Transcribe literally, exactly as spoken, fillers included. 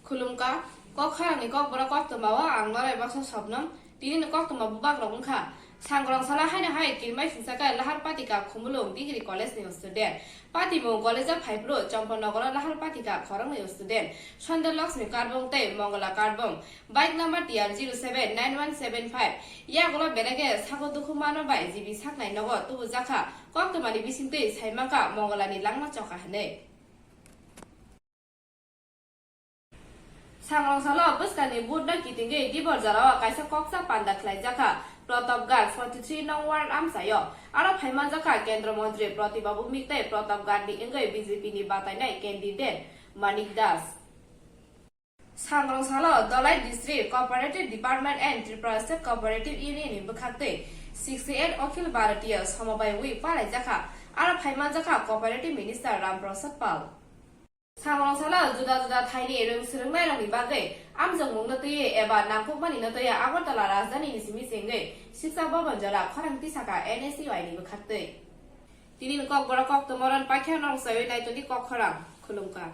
Khulumkha, kok khorang ni kok borok koktwma o ang Norai Baksa Sobnam. Tini ni koktwma bubak rok wngkha. Sangrong sala haino hai kirmai singsa khe Lahar Patika Khumulwng Degree College ni student. Patimung college o phaiphuru Chomponogor o Lahar Patika khorang ni student Sonder Lakshmi Karbong tei Mongola Karbong. Bike number T R zero seven nine one seven five. Yagulo belege sago dukhu mano bai G B saknai nogo tubujakha. Koktwma ni bisingtwi saimankha Mongola ni langma chokha hinwi. Sangrong salo bwskangni vote no kitingwi Diborzarao kaisa koksa panda khlaijakha Pratapgarh forty three nong ward amchaio. Aro phaimanjakha Kendra Montri Pratibha Bhowmik tei Pratapgarhni wngwi B J P ni batainai candidate Manik Das. Sangrong salo Dhalai District Cooperative Department and Tripura State Cooperative Union ni bwkhaktwi sixty eight Akhil Bharatiya Somobai Week palaijakha. Aro phaimanjakha Cooperative Minister Ram Prasad Pal. Sangrong salo juda juda thaini rwng swrwngnairokni bagwi amjokmungno twiwi eba nangkukmanino twiwi Agartala rajdhanini simi sengwi Siksa Bhaban jora khorang tisakha N S U I ni bwkhaktwi. Tini ni kokborok koktwma ron paikha norok saiwi naitoni kok khorang. Khulumkha.